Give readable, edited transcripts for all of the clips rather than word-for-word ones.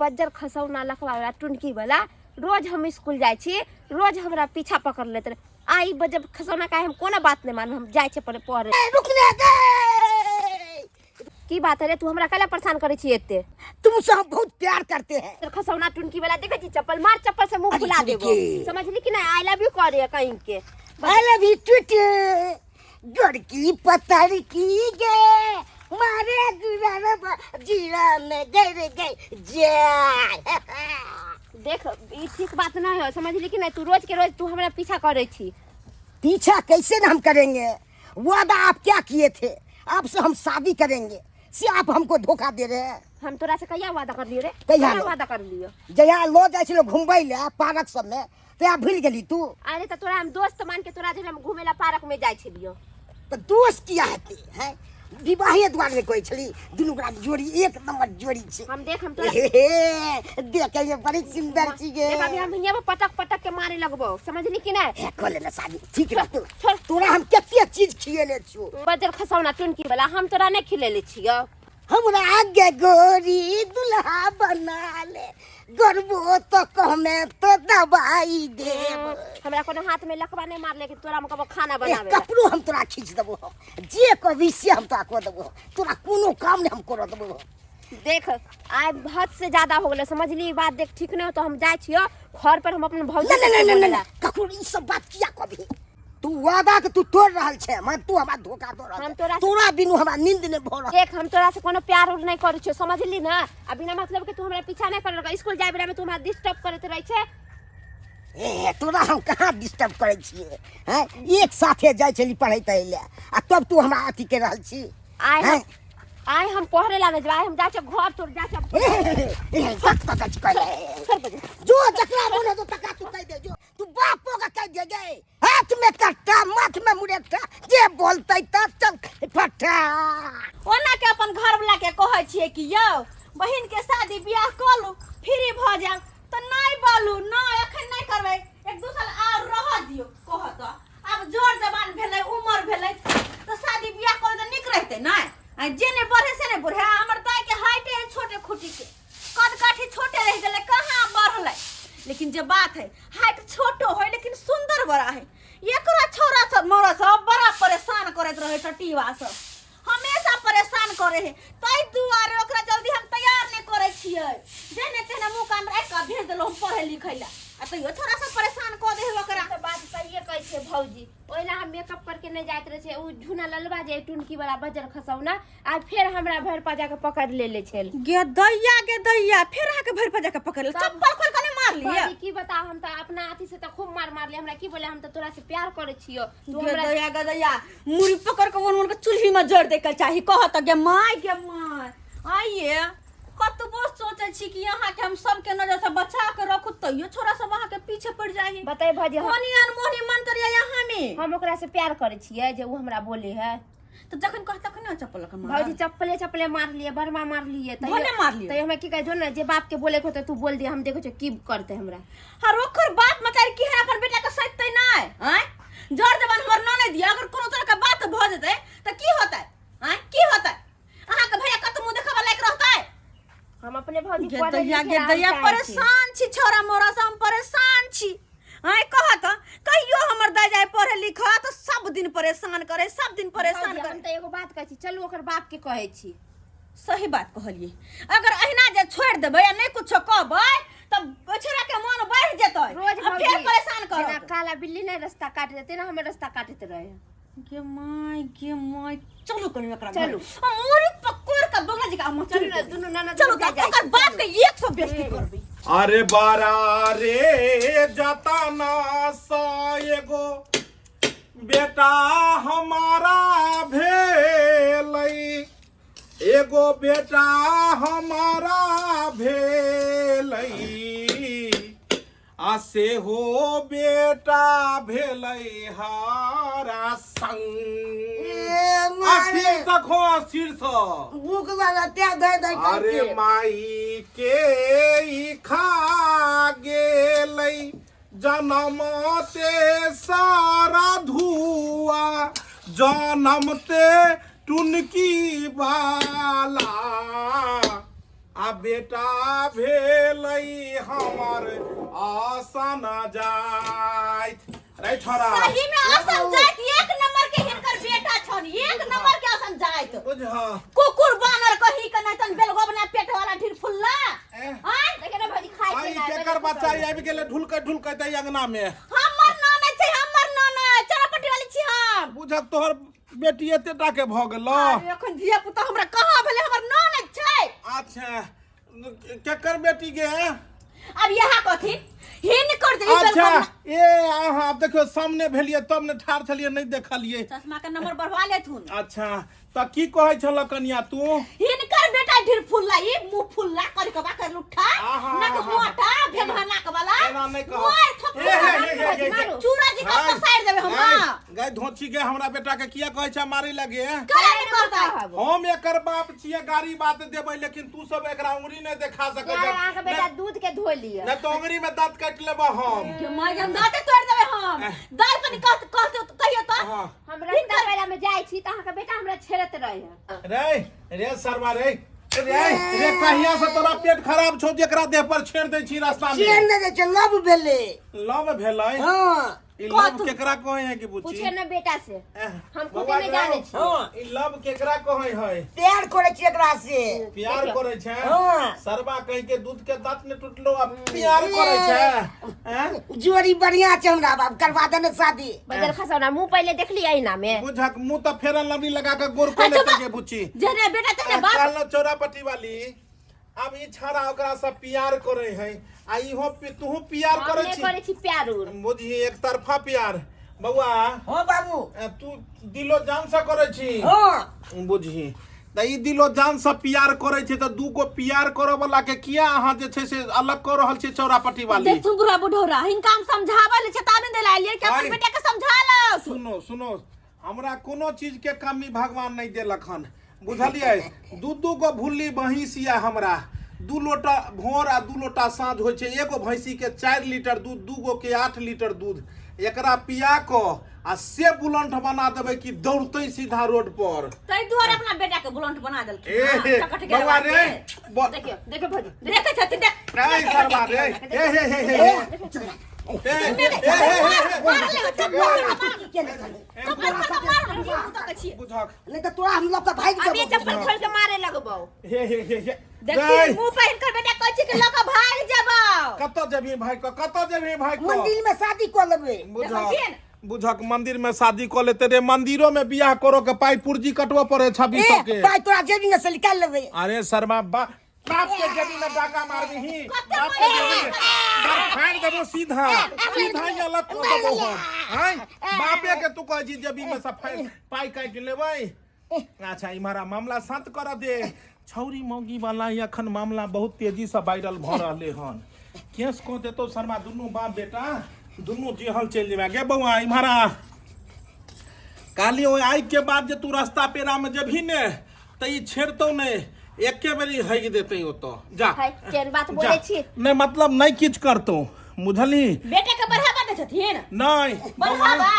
बज्जर खसौना लखवा वाला टुनकी वाला रोज हम स्कूल जाइ छी, रोज हमरा पीछा पकड़ लेत रहे। आ ई बज्जर खसौना का हम कोनो बात नहीं मानब, हम जाइ छी पढ़े पढ़े। ए, रुक ले गे। की बात है रे, तू हमरा काला परेशान करे छी एते? तुमसे हम बहुत प्यार करते हैं। तोर खसौना टुनकी वाला देखे छी, चप्पल मार, चप्पल से मुंह अरे फुला देबो। टुनकी। समझली कि नहीं? I love you करे कहीं के। I love you टूटू। गोरकी पतरकी गे मारे गुरारबा जीरा में गिर गई जाय। देख, ई ठीक बात नहीं है, समझली कि नहीं? तू रोज के रोज तू हमरा पीछा करे छी। पीछा कैसे न हम करेंगे? वादा आप क्या किए थे? आपसे हम शादी करेंगे, से आप हमको धोखा दे रहे हैं। हम तोरा से कहिया वादा कर लियो रे? कहिया कहिया ने? वादा कर लियो? जहिया लो जाइ छलो घुमबै ले पार्क सब में, तहिया भूल गेली तू। अरे त तोरा हम दोस्त मान के तोरा जब हम घूमे ला पार्क में जाइ छलियो। तऽ दोस्त किया हेतै? हैं, विवाहे दुआरे कहै छली दुनू गोरा जोड़ी एक नंबर जोड़ी छै। हम देख, हम तोरा हे हे, देखे ये बड़ी सुंदर छी गे। देख, अभी हम हियां पर पटक पटक के मारे लगबो, समझली कि नहीं? हे, कऽ लेने शादी, ठीक रहतौ। छोड़। तोरा हम कते चीज खिएले छियौ। बजर खसौना टुनकी वाला, हम तोरा नहीं खिलेले छियौ। हमरा आगे गोरी दुल्हा बना ले, गरबो तो कहमे तो दवाई देब। हमरा कोनो हाथ में लकवा नहीं मारले कि तोरा हम कबो खाना ए, बनावे ला। कपड़ो हम तोरा खींच देबो, जे कभी से हम तोरा कऽ देबो, तोरा कोनो काम नहीं हम करऽ देबो। देख, आइ हद से ज्यादा हो गेलै, समझली बात? देख, ठीक नहीं हो तो हम जाइ छियो घर पर, हम अपन भौजी नहीं नहीं से नहीं बोले नहीं ला। ककरो ई सब बात किया कभी? तू वादा के तू तोड़ रहल छे, मैं तू हमरा धोखा दे रहल हम छे। तोरा तोरा बिनु हमरा नींद नहीं भऽ रहल। देख, हम तोरा से कोनो प्यार उर नहीं करै छियो, समझली ना? आ बिना मतलब के तू हमरा पीछा नहीं कर, स्कूल जाय बेरा में तू हमरा डिस्टर्ब करैत रहै छे। ए, तोरा हम कहाँ डिस्टर्ब करै छियै? हैं, एक साथे जाइ छली पढ़ै तढ़ै लए आ तब तू हमरा अथी के रहल छी। आइ हम हैं? आइ हम पढ़े ला नहीं जेबै, आइ हम जाइ छियो घर, तोर जाइ छियो। ए, ए, तक तक छी कहले। छोड़ बजे। जो जकरा मोन हेतौ तकरा तू कहि दे, जो तू बापो के कहि दे गे। हाथ में कट्टा माथ में मुरेठा, जे बोलतै त चल फट्टा। ओना के अपन घरवला के कहै छियै कि यौ बहिन के शादी बियाह कऽ लू, फ्री भऽ जायब, तऽ नहि बोलू, नहि एखन नहि करबै, एक दू साल आर रहऽ दियौ। कहत आब जोर जवान भेलै, उमर भेलै, तऽ शादी बियाह कऽ तऽ नीक रहितै नहि? आ जे नहि बढ़े से नहि बढ़े। हमर दाइ के हाइटे है छोटे खुटी के, कद काठी छोटे रहि गेलै, कहाँ बढ़लै? लेकिन जे बात है, हाइट छोटो है लेकिन सुंदर बड़ा है। एकरा छौड़ा सब मौरा सब बड़ा परेशान करैत रहे, टटीवा सब हमेशा परेशान करे है, ताहि दुआरे ओकरा जल्दी हम तैयार नहीं करे छियै। जेने तेने मुँह कान राखि कऽ भेज देलहुँ हम पढ़े लिखै लए, आ तैयो छौड़ा सब परेशान कऽ दे है ओकरा। तऽ बात सहिए कहै छै भौजी, ओहि ला हम मेकअप करके नहीं जाइत रहे छै। उ झूना ललबा जे टुनकी वाला बजर खसौना आ फेर हमरा भरि पजा के पकड़ ले ले छल। गे दैया, गे दैया, फेर अहाँके भरि पजा के पकड़ ले? तब- चप्पल खोल के नहीं मार लियै? भौजी, की बता, हम तऽ अपना अथी से तऽ खूब मार मारले। हमरा की बोले, हम तऽ तोरा से प्यार करै छियो, तू गे हमरा दैया, गे दैया, मुड़ी पकड़ के वन वन के चूल्ही में जड़ दे के चाही। कहत गे माय, गे माय, आइए कतबो सोचे छी कि अहाँ के हम सबके नजर से बचा के रखू, तैयो छोरा सब अहाँ के पीछे पड़ जाही। बताए भौजी, हम कोन अनमोहनी मंत्र ये यहाँ में? हम ओकरा से प्यार करै छियै जे उ हमरा बोले है? तो जखन कह तखन चप्पल के मार। भौजी, चप्पले चप्पले मार लिए, बरमा मार लिए, तैयो भने मार लिए। तैयो हमरा की कहै जो ने, जे बाप के बोले के होतै तू बोल दे, हम देखै छियै की करतै हमरा। हर ओकर बाप मचारी की है, अपन बेटा के सहितै नै? आँय, जर जवान हमर ननैद दिया, अगर कोनो तरह के बात भऽ जेतै तऽ की होतै? आँय, की होतै? अहाँ के भैया कत मुंह देखाबऽ लायक रहतै? हम अपने भौजी गे पढ़े दैया, लिखे गे हम दैया, चाहै छी। परेशान छी छोरा मोरा से हम परेशान छी। आँय, कहत कहियो हमर दाइ जाय पढ़े लिखऽ तऽ सब दिन परेशान करे, सब दिन परेशान भौजी, करे। हम तऽ एगो बात कहै छी, चलू ओकर बाप के कहै छी। सही बात कहलिए, अगर अहिना जे छोड़ि देबै आ नहि कुछो कहबै तऽ छोरा के मन बढ़ि जेतै रोज आ भौजी, फेर परेशान जेना करत। काला बिल्ली नहि रास्ता काटि देतै ना, हमर रास्ता काटैत रहे। गे my, गे my, चलू कनी एकरा घर। चलू। आ मुड़ी पकड़ के बगला जी के अम्मा चलू ने, दुनू ननद चलू जा तऽ जाइ ओकर छी, बाप चलू। के 100 बेइज्जती करबै। अरे बारा रे जतना सा एगो बेटा हमारा भेलै, एगो बेटा हमारा भेलै, आ सेहो बेटा भेलै हारा संग। ए, मारे। शीर्ष खो शीर्ष। भूख लागल त्या धै धै अरे करके। माई के ई खा गेलै जनमते सारा धुआ, जनमते टुनकी वाला। आ बेटा भेलै हमर आसन जाइत रे छोरा। सही में असन जाइत, एक नंबर के हिनकर बेटा छन, एक नंबर के असन जाइत। बुझ कुकुर बानर कही के नहीं तन बेलगोबना पेट वाला ढीर फुल्ला। एह। आय देखिए ना भौजी खाइ आई के ना केकर बच्चा आबि गेलै ढुलकै ढुलकै दै अंगना में। हमर नाना छै, हमर नाना चरापट्टी वाली छी हम। बुझक तोहर बेटी एते टा के भऽ गेलो। अरे एखन धिया पुता हमरा कहाँ भेलै, हमर नाना छै। अच्छा, केकर बेटी गे? अब यहाँ कथी हिनकर जे ई अच्छा बेलगोबना। ए अहाँ आब देखियौ सामने भेलियै तब ने ठाढ़ छलियै नहि देखलियै। चश्मा के नंबर बढ़वा लेथुन। अच्छा तऽ की कहै छल कनिया तू? हिनकर बेटा ढेर फुल्ला, ई मुंह फुल्ला कर के बाकर लुठा आहा, नक आहा। मोटा भेमहा नाक वाला। एना नहि कहब। मार थप्पड़ ए, हे, हे, हे, हे, हे। चूरा जी का गाय, पसार देबे हम। गाय, गाय धोची गे, हमरा बेटा के किया कहै छै मारे लगे? करा नहि करतै। हम एकर बाप छियै, गाड़ी बात देबै, लेकिन तू सब एकरा उंगरी नहि देखा सकै यार अहाँके बेटा छै। दूध के धो लिअ। नहि तऽ उंगरी में दांत काटि लेबै हम। के मार हम दांते तोड़ देबे हम। दाल कनी कह कह कहियो तो। हाँ। हम रास्ता पेरा में जाइ छी तऽ अहाँके बेटा हमरा छेड़त रहे। रे रे सरवा रे रे रे, कहिया से तोरा पेट खराब छौ जेकरा देह पर छेड़ दै छी रास्ता में? चेन नहि दै छै, लव भेलै। लव भेलै? हँ। ई लव केकरा कहै है कि बुच्ची? पूछे न बेटा से, एह, हम खुदे बौआ नहि जानै रे, छी। हँ। ई लव केकरा कहै है? प्यार करै छी एकरा से। प्यार करै छै? हँ। सरवा कहीं के दूध के दांत ने टूटलो आ प्यार करै छै? हैं? जोड़ी बढ़िया छै हमरा, बाप करवा दे ने शादी। बदल खसौना मुंह पहिले देखली ऐना में? बुझक मुंह तऽ फेरन लवली लगा के गोर को लेते के बुच्ची। जेने बेटा तेने बाप। कहलो चौरापट्टी वाली, अब ई छाड़ा ओकरा से प्यार करे है आ इहो तुहू प्यार हम करे नहि छी? करै छी प्यार उर। बुझी एक तरफा प्यार। बौआ। हाँ बाबू। तू दिलो जान से करे छी? हाँ। बुझी तऽ ई दिलो जान से प्यार करे छै तऽ दू गो प्यार करे वाला के किया अहाँ जे छै से अलग कऽ रहल छी चौरापट्टी वाली? देखथुन बुढ़ा बुढ़ौरा, हिनका हम समझाबै ले चेतावनी देला एलियै कि अपन अरे। बेटा के समझा लो। सुनो सुनो, हमरा कोनो चीज के कमी भगवान नहीं देलक हन, बुझलियै? दू दू गो भुल्ली भैंस यऽ हमरा, 2 लोटा भोर आ 2 लोटा साँझ होइ छै। एगो भैंसी के 4 लीटर दूध, 2 गो के 8 लीटर दूध। एकरा पिया कऽ आ से बुलंठ बना देबै कि दौड़तै सीधा रोड पर। ताहि दुआरे अपना बेटा के बुलंठ बना देलखिन। ए हँ, हे, चकट गेल बौआ रे, बाटे। देखियौ देखियौ भौजी। देखै छथिन, देख। ए सरवा रे, हे हे हे हे हे ए, ए, हे, हे, हे, मार ले, चप्पल की केने छलै? चप्पल खोल के मार, धिया पुता के छियै। बुझक नहि तऽ तोरा हम लऽ कऽ भागि अब ये जेबौ। चप्पल खोल के मारे लगबौ। हे हे हे हे। देखी रे, मुंह पर हिनकर बेटा कहै छै कि लऽ कऽ भागि जेबौ। कतऽ जेबही भाई कऽ, कतऽ जेबही भाई कऽ? मंदिर में शादी कऽ लेबै। बुझक देखलखिन? बुझक मंदिर में शादी कऽ लेते रे, मंदिरो में बियाह करो के पाई पुर्जी कटबऽ पड़े 2600 ए के। पाइ तोरा जेबी में से निकालि लेबै। अरे शर्मा बा बाप के जेबी में डाका मारबी, कते बाप के मारबी? जेबी में बाप फाड़ देबो, सीधा सीधा ही अलग कऽ देबो हम। आँय बापे के तू कहै छी जेबी में से फाड़ पाई काटि लेबै। अच्छा इम्हरा मामला शांत कर दे। छौरी मौगी वाला ही अखन मामला बहुत तेजी से वायरल भऽ रहले हन। केस कऽ देतौ शर्मा, दुनू बाप बेटा दुनू जेहल चलि जेबै। गे बौआ इम्हरा काली ओहि आगि के बाद जे तू रास्ता पेरा में जेबही ने तऽ ई छेड़तौ नहि, एके बेरी हगि देतै ओतऽ जा। है, केहन बात जा। बोलै छी? नहि मतलब नहि किछु करतौ, बुझलही? बेटा के बढ़ावा दै छथिन। नहि बढ़ावा।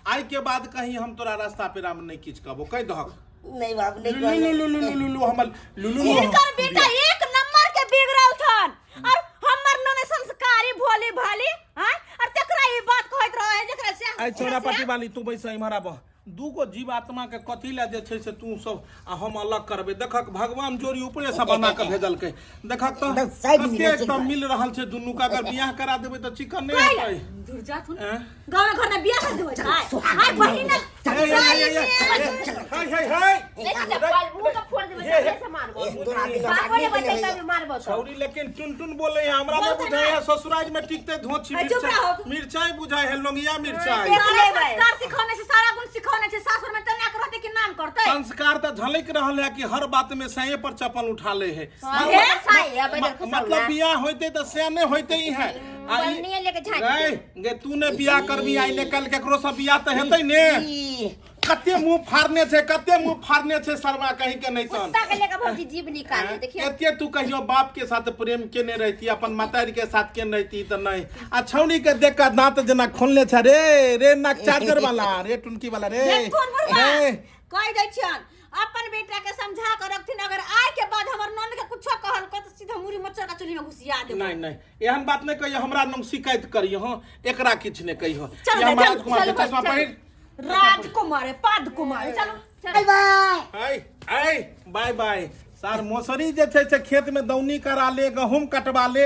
आइ के बाद कहीं हम तोरा रास्ता पेरा में नहि किछु कहबो, कहि दहक। नहीं बाबू नहीं। लुलु लुलु लुलु लुलु हमर लुलु लुलु। हिनकर बेटा एक नंबर के बिगड़ल छन और हमर नने संस्कारी भोली भाली हैं और तकरा ई बात कहैत रहे जेकरा से आइ चौरा पट्टी वाली तू बैस इम्हर आबह। दू गो जीव आत्मा के कथी लए जे छै से तू सब आ हम अलग करबै? देखक भगवान जोड़ी ऊपरे से बना के भेजलकै, देखक तऽ एकदम साइड कते मिलै छै। एकदम मिल रहल छै दुनू के। अगर बियाह करा देबै तऽ चिकन नहि हेतै। दूर जाथुन। ऐं? गाँव घर में बियाह कर देबै छै आइ बहिन। हे, हे, हे, हे, हे, हे, हे, हे। देखी चप्पल मुंह के फोड़ देबै, हे, हे। तबे से मारबो। तोरा बिना बापो ने नीक बचै नहि तबे मारबो तो। छौरी लेकिन टुन टुन बोले है, हमरा नहीं बोलते बुझाय है ससुराल में टिकते धोछी। है, चुप मिर्चाई रहो। मिर्चाई बुझाय है, लोंगिया मिर्चाई। देख सारा लेबै। संस्कार सिखौने छै, सारा गुण सिखौने छै, सासुर में तना करते कि नाम करते? संस्कार तो झलक रहल है कि हर बात में सही पर चप्पल उठा ले है। हाँ, हे? साई है, बदल खसाउना। मतलब बियाह होते तो सियाने होते ही है। आ ई- बरनिये लेके झाँकि रे, गे तू ने बियाह करबी आई ने कल केकरो से बियाह तऽ हेतै ने। ई, कते मुंह फाड़ने छै, कते मुंह फाड़ने छै शर्मा कहीं के नहीं तन। कुत्ता के लेके भौजी जीभ निकाले देखियो। एते तू कहियो बाप के साथ प्रेम केने रहती, अपन मातारी के साथ केने रहती तऽ नहीं। आ छौड़ी के देख के दांत जेना खोलने छै रे, रे नाक चार्जर वाला रे, टुनकी वाला रे। देखथुन बुढ़बा। रे कहि दै छियन अपन बेटा के समझा के रखथिन अगर आय के बाद हमर ननद के कुछो कहल को तो सीधा मुरी मचर का चुल्ही में घुसिया देबो। नहीं नहीं, एहन बात नहीं कहियो, हमरा नंग शिकायत करियो, हँ, एकरा किछु नहीं कहियो। चल ये रे, हमर चल, राजकुमार के चल, चश्मा चल। पहिर। राजकुमार है, पाद कुमार है, चलो चलो। बाय बाय। आय आय बाय बाय। सार मौसरी जे छै से खेत में दौनी करा ले, गहूम कटवा ले,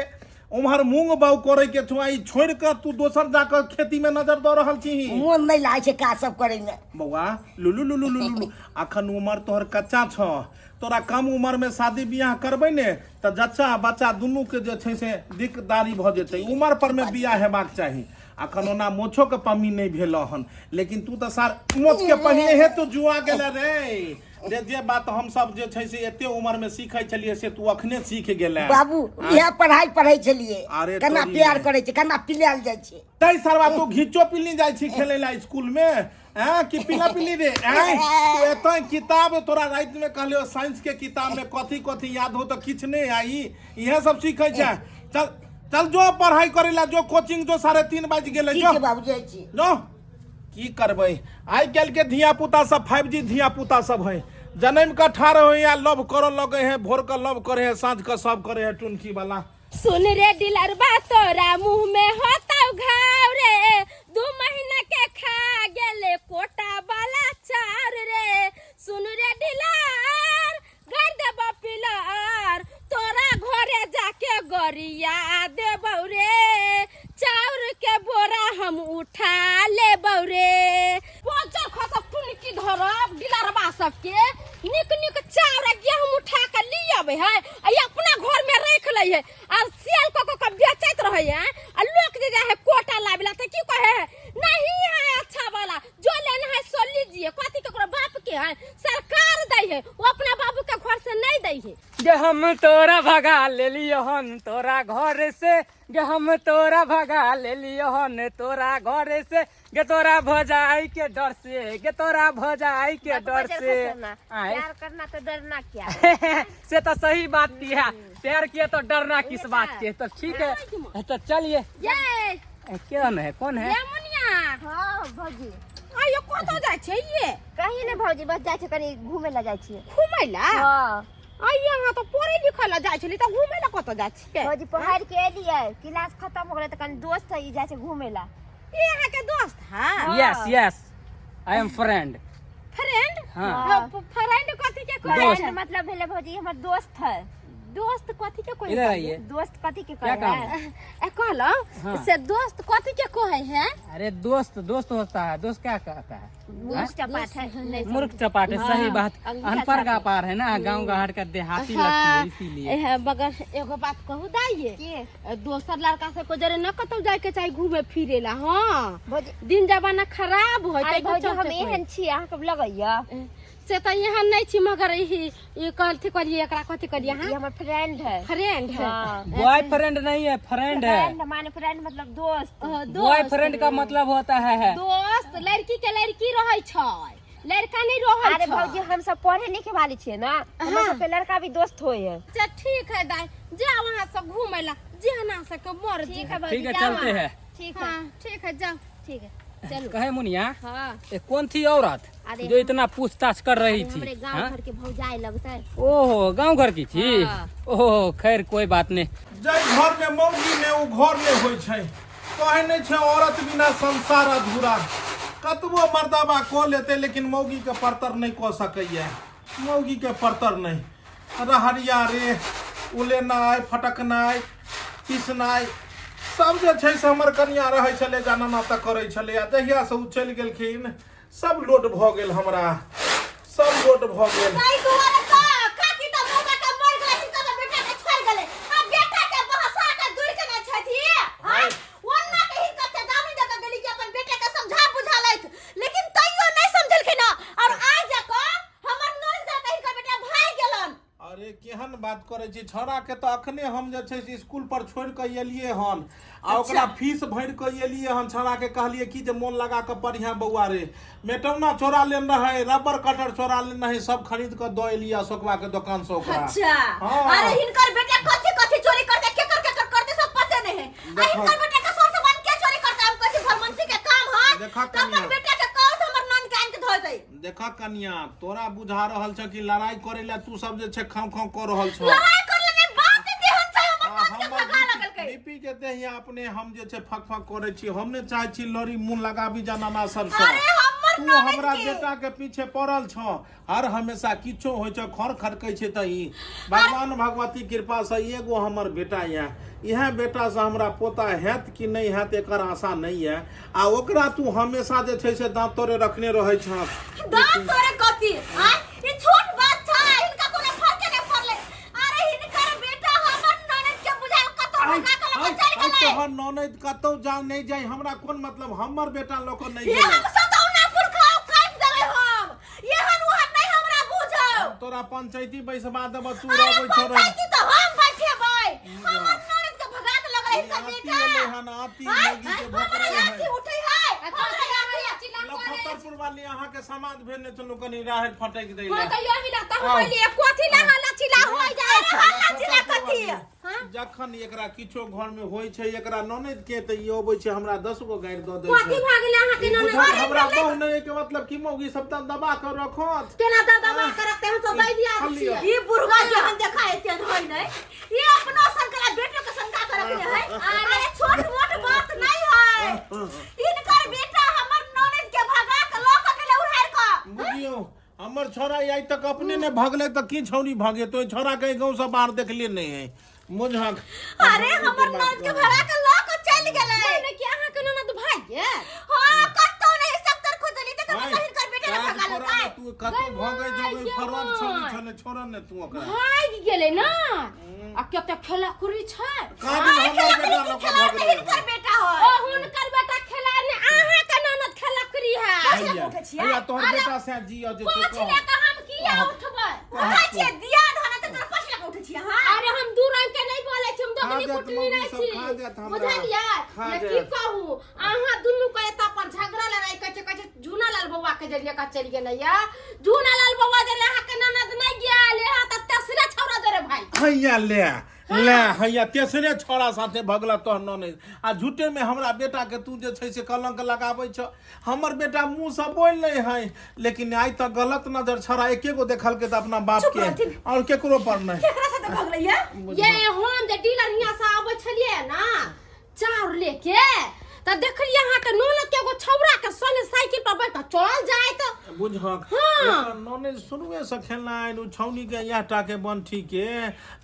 उम्हर मूंग बाउ करे के छौ, ई छोड़ के तू दोसर जाके खेती में नजर दऽ रहल छी। मोन नहीं लागै छै काज सब करे में। बौआ लुलु लुलु लुलु लुलु, अखन उमर तोहर कच्चा छौ, तोरा कम उमर में शादी बियाह करबै ने तऽ जच्चा आ बच्चा दुनू के जे छै से दिकदारी भऽ जेतै। उमर पर में बियाह हेबाक चाही। अखन ओना मोछो के पमी नहीं भेल हन, लेकिन तू तऽ सार मोछ के पहिने हे तू जुआ गेले रे। जे जे बात हम सब जे छै से एते उमर में सीखै छलियै से तू अखने सीख गेले। बाबू इएह पढ़ाई पढ़ै छलियै, अरे केना तोरी प्यार में। करै छै, केना पिलायल जाइ छै। तै सरवा तू घिचो पिल्ली जाइ छी खेलै ला स्कूल में, हैं कि पिला पिल्ली रे? हैं तू एतय किताब तोरा राति में कहलियो साइंस के किताब में कथी कथी याद हो तऽ किछु नहीं आई, इहे सब सीखै छै। चल चल जो पढ़ाई करे ला, जो कोचिंग जो, 3:30 बाजि गेलै, ठीक जो। छै बाबू, जाइ छी। जो की करबै, आइ काल्हि के धिया पुता सब 5G धिया पुता सब है, जनम के ठाढ़ हो या लव करऽ लगे है, भोर के लव करे है, साँझ के सब करे है टुनकी वाला। सुन रे डिलरबा तोरा मुंह में होता घाव रे, 2 महीना के खा गेले कोटा वाला चार रे। सुन रे डिलर कर देबो पिलर, तोरा घरे जाके गरिया देबौ रे, चाउर के बोरा हम उठा लेबौ रे। पोचर खसब टुनकी धरब डिलरबा सबके, निक निक चाउर आ गेहूं उठा के ली अबै है आ ई अपना घर में रख लै है आ सेल कऽ कऽ के बेचैत रहै है। आ लोक जे जाइ है कोटा लाबे ला तऽ की कहै है, नहीं है अच्छा वाला, जो लेना है सो लीजिए। कथी ककरो बाप के है, सरकार दै है, वो अपना बाबू के घर से नहीं दै है। गे हम तोरा भगा लेलियो हन तोरा घर से, गे हम तोरा भगा लेलियो हन तोरा घर से, गे तोरा भजाई के डर से, गे तोरा भजाई के डर से। आए? प्यार करना तो डरना क्या? से तो सही बात की है, प्यार किया तो डरना किस बात के। तो ठीक है, तो चलिए। ये कौन है, कौन है? ये मुनिया। हाँ भौजी। आयो कतऽ जाइ छै ये? कहीं ने भौजी, बस जाइ छै कनी घूमे ला जाइ छियै। घूमै ला? हाँ। आइयो अहाँ तऽ पढ़े लिखै ला जाइ छली तऽ घूमै ला कतऽ जाइ छियै? भौजी पढ़ के एलियै, क्लास खत्म हो गेलै तऽ कनी दोस्त है, ई जाइ छै घूमे ला। ई अहाँके दोस्त है? Yes yes, I am friend. Friend? हाँ। फ्रेंड कथी के कहै? दोस्त। फ्रेंड मतलब भेलै भौजी हमर दोस्त है। दोस्त कथी के कहै? इधर आइए। दोस्त कथी के क्या कहै काम है? है? ए कहलहुँ हाँ। से दोस्त कथी के कहै है? अरे दोस्त दोस्त होता है, दोस्त क्या कहता है? मूर्ख चपाट है। नहीं मूर्ख चपाट है, सही हाँ, बात। अंगूठा अनपढ़ छाप। का पार है ना, गांव गाहर का देहाती लगती है इसीलिए। एह, मगर एगो बात कहू दाइये, की? दोसर लड़का सबके जरे न कतौ जाय के चाही घूमे फिरे ला। हाँ भौजी दिन जमाना खराब होय, अरे ताहि के भौजी हम चलते कहै। एहन छी अहाँके लगैया? से तऽ एहन नहि छी, मगर ई ई कथी कहलियै एकरा, कथी कहलियै ई अहाँ? हमर फ्रेंड है। फ्रेंड है। हाँ। बॉयफ्रेंड नहीं है, फ्रेंड है। फ्रेंड माने फ्रेंड मतलब दोस्त। बॉयफ्रेंड का मतलब होता है दोस्त। लड़की के लड़की रहै छै, लड़का नहीं रहै अरे छै। भौजी हम सब पढ़े लिखे वाली छियै ना, हमर हाँ। सबके लड़का भी दोस्त होय है। अच्छा ठीक है दाई, जाओ वहाँ सब घूमे ला, जेहना सबके मर्जी। ठीक है भौजी, ठीक है, जाओ चलते अहाँ। हैं। ठीक है। हाँ ठीक है, जाओ। ठीक है चलो। कहे मुनिया, हाँ। ये कौन थी औरत अरे जो इतना पूछताछ कर रही अरे थी? हमरे गांव हाँ? घर के भौजाई लगता है। ओहो गांव घर की थी। हाँ। ओहो खैर कोई बात नहीं। जाहि घर में मौगी ने ओ घर नहीं होइ छै, कहै नहि छै औरत बिना संसार अधूरा। कतबो मर्दाबा कऽ लेतै लेकिन मौगी के परतर नहि कऽ सकैया, मौगी के परतर नहि। रहरिया रे उलेनाइ फटकनाइ पिसनाइ सब जे छै से हमर कनिया रहै छलै जाना तऽ करै छलै। आ जहियासँ ओ चलि गेलखिन सब लोड भऽ गेल, हमरा सब लोड भऽ गेल। ताहि दुआरे तऽ काकी तऽ मौका के मर गेलै, हिनकर तऽ बेटा के छोड़ि गेलै। आ बेटा के बहसा के दूर केने छथि। आँय? ओन्ना के हिनकर चेतावनी दऽ के गेली कि अपन बेटा के समझा बुझा लैथ, लेकिन तैयो नहि समझलखिन हँ। और आइ जाकऽ हमर नोज दऽ के हिनकर बेटा भागि गेलन। अरे केहन बात करै छी, छौड़ा के तऽ अखने हम जे छै से स्कूल पर छोड़ि कऽ एलियै हन आ ओकरा फीस भरि कऽ एलियै हन। छौड़ा के कहलियै कि जे मोन लगा कऽ पढ़िया बौआ रे। मेटौना चोरा लेने रहै, रबर कटर चोरा लेने रहै, सब खरीद कऽ दऽ एलियै अशोकवा के दोकान से ओकरा। अच्छा। हाँ। अरे हिनकर बेटा कथी कथी चोरी करते, केकर केकर करते सब पते नहीं है। आ देखो। हिनकर बेटा के सब सामान के चोरी करते, हम कहै छी भरमंसी के काम है। देखा तऽ अपन कनिया। बेटा के कहू से हमर नन के आनि के धोइ दे। देखा कनिया, तोरा बुझा रहल छ कि लड़ाई करे ला तू सब जे छै खाव खाव कर रहल छ। लड़ाई कर ले नहीं, बात तेहन छै, हमर आ, ननद के हमर भगा लगलकै। लिपि के देहिया अपने हम जे छै फक फक करे छी। हम ने चाहे छी लड़ी मुंह लगाबी जनाना सबसे। अरे हमर तू ननद हमरा के बेटा के पीछे पड़ल छ। हर हमेशा किछो होइ छ, खर खटकै छै तऽ ई भगवान भगवती कृपा से एगो हमर बेटा यऽ, इएह बेटा से हमरा पोता हैत कि नहि हैत एकर आशा नहि यऽ, आ ओकरा तू हमेशा जे छै से दाँत तोरे रखने रहै छह। दाँत तोरे कथी? आय ई छोट बात छै, हिनका कोनो फर्क नहि पड़लै। अरे हिनकर बेटा हमर ननद के बुझायल कतौ भगा के लऽ के चलि गेलै। तोहर ननद कतौ जा नहि जाय, हमरा कोन मतलब, हमर बेटा लऽ कऽ नहि हे गेलै। हम सतौना पुरखाओ काटि देबै हम, एहन ओहन नहि हमरा बुझौ। हम तोरा पंचायती बैसबा देबऽ, तू अरे रहबै छोड़। पंचायती तऽ हम बैठेबै, हमर ननद के भगा के लऽ गेलै हिनकर आती बेटा। एलै हन, आती आय, मौगी के आय, भोकरै हमरा है। आँखि उठै है, हमरा आँखि। लखतरपुर वाली अहाँ के समाज भेजने छलहुँ कनी राहरि फटकि दै हाँ लए। तो यही लगता हम आओ। पहले कथी ला हल्ला चिल्ला हो जाए अरे हल्ला चिल्ला कथी? जखन एकरा किछो घर में होइ छै एकरा ननद के, तऽ ई अबै छै हमरा 10 गो गारि दऽ दै कथी छै। भऽ गेलै अहाँ के ई ननद? बुझल हमरा बहु नहि के मतलब कि मौगी सब तऽ दबा के रखत। केना दबा के रखते? हम सब दै दिया खाली छियै। ई बुढ़वा जेहन देखा है तेहन होय नहि, ई अपनो शंकरा बेटो के शंका के रखने है। अरे छोट मोट बात नहीं है, हिनकर बेटा हमर ननद के भगा के लऽ के गेलै उड़ारि के। बुझियौ हमर छोरा आइ तक अपने ने भगले तऽ की छौरी भगे, तो छोरा के गाँव से बाहर देखलिए नहीं है मुझक। अरे हमर ननद के भगा के लऽ के चलि गेलै। माने कि अहाँ के ननद भाग गेल? हाँ, कतौ नहीं, सब तर खोजली तऽ मतलब हिनकर बेटा ने भगा लेलकै। तू कतौ भगै जगै फरवान छौरी छने, छोड़ ने तू ओकरा। भागि गेलै ना, आ कते खेला कुरी छै। काबिल आइ हमर खेला बेटा करी लऽ की कऽ खेला भगलै। हिनकर बेटा ओ है। हुनकर बेटा खेला ने, अहाँ के ननद खेला करी है। हैया, उठै छियै? हैया तोहर बेटा से जियो जे छै पाँच कह। ले के हम किया उठबै? उठै छियै दिया धाना तऽ तोरा पाँच लऽ के उठै छियै? हाँ अरे हम दू रंग के नहीं बोले छी, हम खा दोगनी जायत कुटनी मौगी नहीं सब, छी, खा जायत हमरा। बुझलियै? खा ने की जायत। कहू, अहाँ दुनू के एता पर झगड़ा लड़ाई कहै छै, कहै छै झूना लाल बौआ के जरिए का चलि गेलै या झूना लाल बौआ जरिए अहाँ के ननद नहीं गेल, यहाँ तऽ तेसरे छौड़ा जरे भाई। हैया ले ले, हैया तेसरे छौड़ा साथे भगला तोहर ननद, आ झूठे में हमरा बेटा के तू जे छै से कलंक लगाबै छ। हमर बेटा मुंह से बोल नहीं है, लेकिन आइ तक गलत नजर छौड़ा एके गो देखलकै तऽ अपना बाप चुप के, रहथिन। और केकरो पर नहीं। केकरा साथे भगलै ये? ये हम जे डीलर हियाँ से आबै छलियै ना चाउर लेके, तऽ देखलियै अहाँ के ननद के एगो छौड़ा के संगे साइकिल पर बैठ के चल जाइत। बुझहक हाँ। एकर ननद शुरुए से खेलनाइ ओ छौनी के इएह टा के बंठी के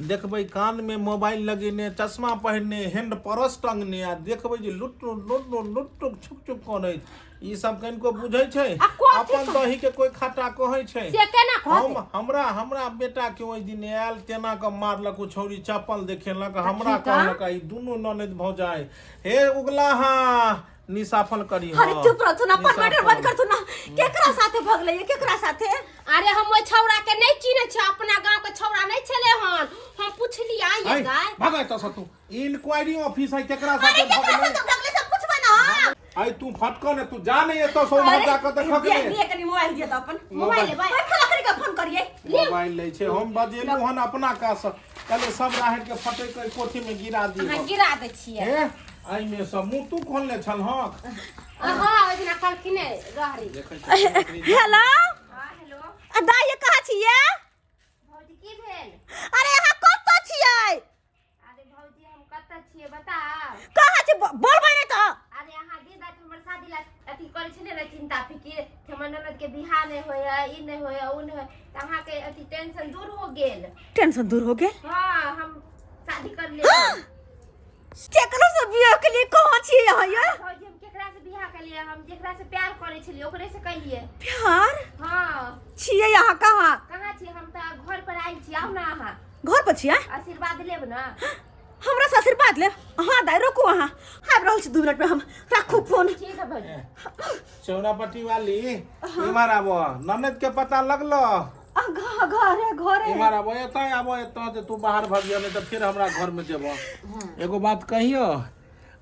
देखबै कान में मोबाइल लगेने, चश्मा पहिरने, हैंड परस टंगने, आ देखबै जे लुट्टू लुट्टू लुट्टू छुक छुक करैत। ई सब कनिको बुझै छै? आ कथी अपन दही के कोई खट्टा कहै छै? से केना हम कहतै? हमरा हमरा बेटा के ओहि दिन आयल तेना के मारलक ओ छौरी, चप्पल देखेलक हमरा, ठीक है। कहलक ई दुनू ननद भौजाइ हे उगला हा निसाफल करी। अरे चुप रहथुन, अपन मैटर बंद करथुन ना। केकरा साथे भगलै ये, केकरा साथे? अरे हम ओहि छौड़ा के नहीं चिन्है छियै, अपना गांव के छौड़ा नहीं छलै हन। हम पुछलियै ये गाय भगै तऽ तू इंक्वायरी ऑफिस है, केकरा अरे साथे केकरा भगलै साथे भगलै सब पुछबै ना। आई तू फटको ने, तू जा नहीं एतऽ से उम्हर जा कऽ देखक दिए ने। दिए कनी मोबाइल दिए तऽ अपन मोबाइल लेबै? ओइ खेला करी के फोन करिए। मोबाइल लै छै। हम बजेलहुँ हन अपना काज से, कहलियै सब राहरि के फटकि कऽ कोठी में गिरा दी। अहाँ गिरा दै छियै। हे एहिमे से मुँह तू खोलने छलहक? हाँ, ओहि दिना कहलखिन रहरी। देखै छियै। हेलो। हाँ हेलो। आ दाइ ये कहाँ छियै? भौजी की भेल? अरे अहाँ कतऽ छियै? अरे भौजी हम कतऽ छियै बताउ? कहाँ छी बोलबै नहि तऽ। अरे अहाँ दिन राति हमर शादी ला अथी करै छलियै ने, चिंता फिकिर कि हमर ननद के बियाह नहि होय है, ई नहि होय है, ओ नहि होय, तऽ अहाँके अथी टेंशन दूर हो गेल। टेंशन दूर हो गेल? हाँ हम शादी कर लेब। केकरो से बियाह के लिए कहाँ छियै अहाँ ये? भौजी हम केकरा से बियाह केलियै, हम जेकरा से प्यार करै छलियै ओकरे से केलियै। प्यार? हाँ। छियै अहाँ कहाँ? कहाँ छियै? हम तऽ घर पर आयल छी, आउ ने अहाँ। घर पर छियै? आशीर्वाद लेब ने हमरा से? आशीर्वाद लेब? हाँ दाइ रोकू, अहाँ आबि रहल छी 2 मिनट में हम, राखू फोन। ठीक है भौजी। चौरापट्टी वाली इम्हर आबो, ननद के पता लगलो? आ घरे घरे। इम्हर आबो, एतऽ आबो, एतऽ जे तू बाहर भगियो नहि तऽ फेर हमरा घर में जेबो। एगो बात कहियो,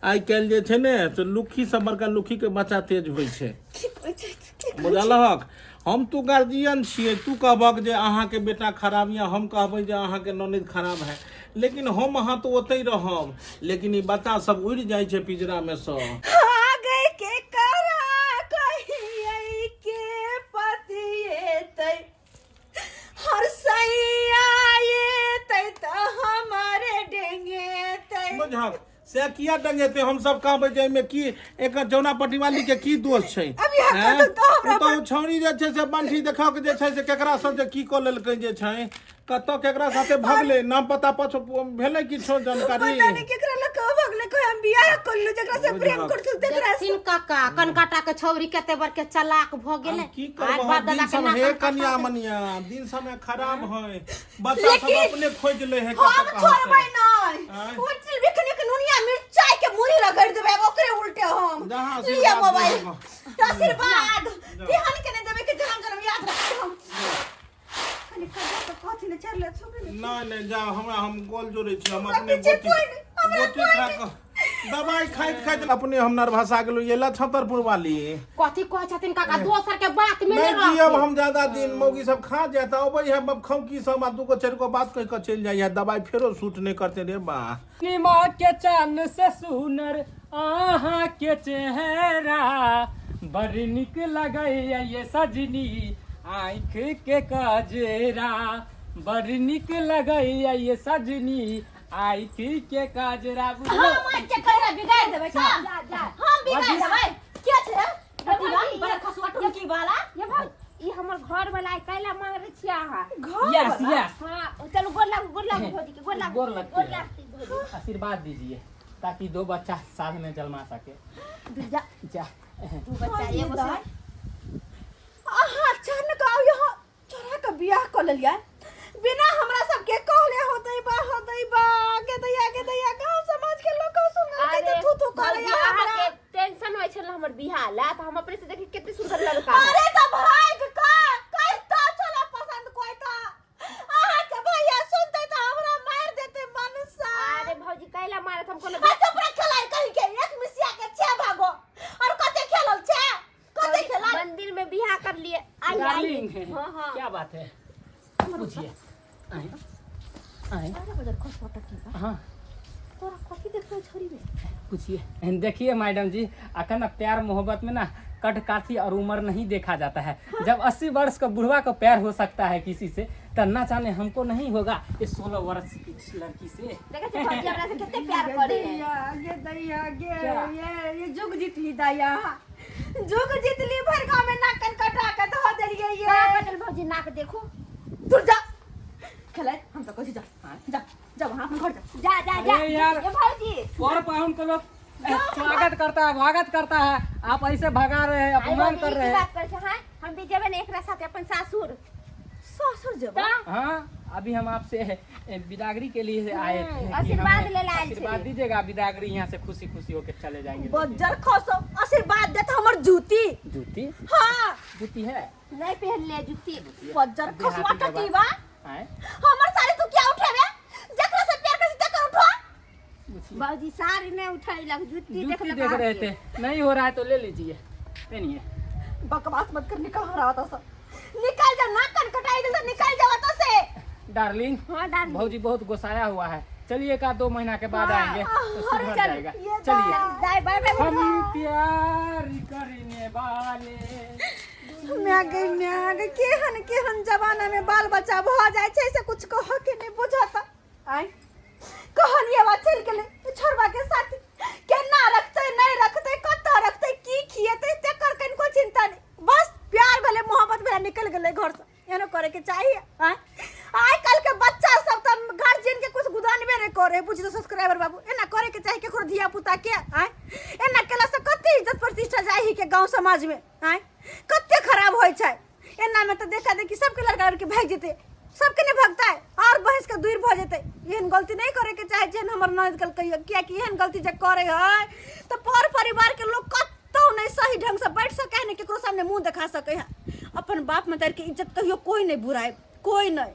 आइ काल्हि जे छै ने से लुक्खी से बड़का लुक्खी के बच्चा तेज होइ छै। की कहै छै, की कहै छै? बुझलहक? हम तू गार्जियन छियै, तू कहबक जे अहाँके बेटा खराब यऽ, हम कहबै जे अहाँके ननद खराब है, लेकिन हम अहाँ तऽ ओतहि रहब, लेकिन ई बच्चा सब उड़ि जाइ छै पिजरा में सँ। आ गए के करा कहियै के पतियै। से किया डंगेते हम सब कहबै जे एहिमे की एकर जौना पटिवाली के की दोष छै अब इएह हैं? कहतौ तऽ हमरा ओ तऽ ओ छौड़ी जे छै से बंठी देखा के जे छै से केकरा सब जे की कऽ लेलकै जे छै कतऽ केकरा साथे भगलै नाम पता पाछो भेलै किछो जानकारी पता नहीं केकरा लग कह भगले कोई हम बियाह कर लू जेकरा से प्रेम करतौ तेकरा से देखथिन काका कनकाटा के छौरी कते बड़ के चलाक भ गेलै हम की आइ करब बाप दिन दादा के सब नाक हे कान कनिया कटा मनिया दिन समय खराब है बच्चा सब लेकिन अपने खोज ले है हम कतऽ कहाँ से। छोड़बै नहीं आँय? ओ चिलबिखनी के नुनिया मिर्चाई के मुरी रगड़ देबै अब ओकरे उल्टे हम जहाँ आशीर्वाद लिया मोबाइल देबो। आशीर्वाद तिहन के नहीं देबै के जन्म जन्म याद रखबै हम कनी कजा तो कथी ने चढ़ले छोड़ले ने। नहीं नहीं जा हमरा हम गोल जोड़े छी हम हमरा अपने पीछे गोटी कोई नहीं, हमरा गोटी कोई खा कऽ दवाई खाइत खाइत अपने हम नर्वस आ गेलहुँ ये लछतरपुर वाली कथी कहै छथिन काका दोसर के बात में नहीं नहि जियब रहथिन। हम ज्यादा दिन मौगी सब खा जाता अबै है बखौकी सब आ दूगो चारि गो बात कहि कऽ चलि जाइ है दवाई फेरो सूट नहीं करते रे बा पूर्णिमा के चांद से सुनर अहाँ के चेहरा बड़ निक लगैया ये सजनी आँख के कजरा बड़ निक लगैया ये सजनी आँख के कजरा बुझलो हम आज के कहरा बिगाड़ देबै का जा, जा। हम बिगाड़ वाजिस- देबै के छै ये भाई, बड़ा खसुआ टुनकी वाला ये भाई ई हमर घर वाला है कैला मांग रहे छियै अहाँ घर यस वाला? यस हाँ चलू गोर लागू गोर लागू भौजी के गोर लागू गोर लगती गोर है। लागती भौजी आशीर्वाद दीजिए ताकि दो बच्चा साथ में जन्मा सके जा जा दू बच्चा एगो से अहाँ अचानक आउ यहाँ चोरा के बियाह कऽ लेलियै बिना हमरा सबके कहले होतै बा होतै बा के दैया के दैया गाँव समाज के लोग सुनल के थू थू करे भौजी, हमरा अहाँके टेंशन होइ छल हमर बियाह ला तऽ हम अपने से देखी कते सुंदर लड़का है। अरे तऽ भाग का कहता छला पसंद कोई ता अहाँ के भैया सुनते तऽ हमरा मार देते मनसा अरे भौजी कैला मारत हम कोनो आ चुप रह खेलाइ कहीं के एक मिसिया के छे भागो और कते खेलल छे कते खेलल मंदिर में बियाह कर लिए आई आई डार्लिंग हाँ हाँ क्या बात है पूछिए आए आए अरे बजर खस पटक की हाँ तोरा कथी देखलो छोरी में पूछिए देखिए मैडम जी अखन प्यार मोहब्बत में ना कट काठी और उम्र नहीं देखा जाता है जब 80 वर्ष का बुढ़वा को प्यार हो सकता है किसी से तो ना जाने हमको नहीं होगा ये 16 वर्ष की लड़की से देखै छै भौजी हमरा से कते प्यार करे है दैया गे दैया गे क्या? ये ये जुग जीतली दैया जुग जीतली भर गाँव में नाक कन कटा के धो देलिए ये का कटल भौजी नाक देखू दूर जा खेले हम तो कहै छी जा जा जा वहाँ अपन घर जा जा जा जा अरे यार। ये भौजी और पाहुन को लोग स्वागत करता है स्वागत करता है आप ऐसे भगा रहे हैं आई अपमान भौजी कर ई रहे की हैं बात करै छै हां हम भी जेबै ने एकरा साथे अपन सासुर ससुर जेबै तऽ हाँ अभी हम आपसे बिदागरी के लिए आए थे कि आशीर्वाद हमें ले लाए छे। आशीर्वाद दीजिएगा बिदागरी यहाँ से खुशी खुशी होके चले जाएंगे बज्जर खसो आशीर्वाद देत हमर जूती जूती हाँ जूती है नहीं पहनले जूती बज्जर खसुआ देहाती टटीवा आए हमर साड़ी तू क्या उठेबे जकरा से प्यार कर तकर उठो बाबूजी साड़ी नहीं उठैलक जूती जूती देखलक देख रहे थे नहीं हो रहा है तो ले लीजिए पहनिए बकवास मत कर निकल हमरा होता से निकल जा ना कन कटाई दिल तो निकल जा होता से डार्लिंग हाँ डार्लिंग भौजी बहुत गुस्साया हुआ है चलिए एक आध दो महीना के बाद हाँ, आएंगे तो अरे सुधर चल, जाएगा ये चलिए बाय बाय बाय हम प्यार करने वाले मैं गई मैं गई केहन केहन जमाना में बाल बच्चा भ जाय छै से कुछ कह के नहीं बुझत आय कहलिए बा चल गेलै छोड़बा के साथ केना रखतै नहीं रखतै कतऽ रखतै की खिएतै तेकर कनिको चिंता नहीं बस प्यार भेलै मोहब्बत भेलै निकल गेलै घर से एहनो करे के चाहिए आय आइ काल्हि के बच्चा सब तऽ गार्जियन के कुछ गुदानबे नहीं करे बुझ दो सब्सक्राइबर बाबू एना करे के चाही केकरो धिया पुता के आय एना केला से कते इज्जत प्रतिष्ठा जाइ ही के गांव समाज में आय कते खराब होइ छै एना में तऽ देखा देखी सबके लड़का लड़की भागि जेतै सबके नहि भगतै और बहिस के दूर भऽ जेतै एहन गलती नहि करे के चाही जेहन हमर ननद केलकै कियाकि एहन गलती जे करे है तऽ पर परिवार के लोग कतौ नहि सही ढंग से बैठ सकै है नहि केकरो सामने मुंह देखा सकै है अपन बाप मतारी के इज्जत कहियो कोई नहि बुराए कोई नहि।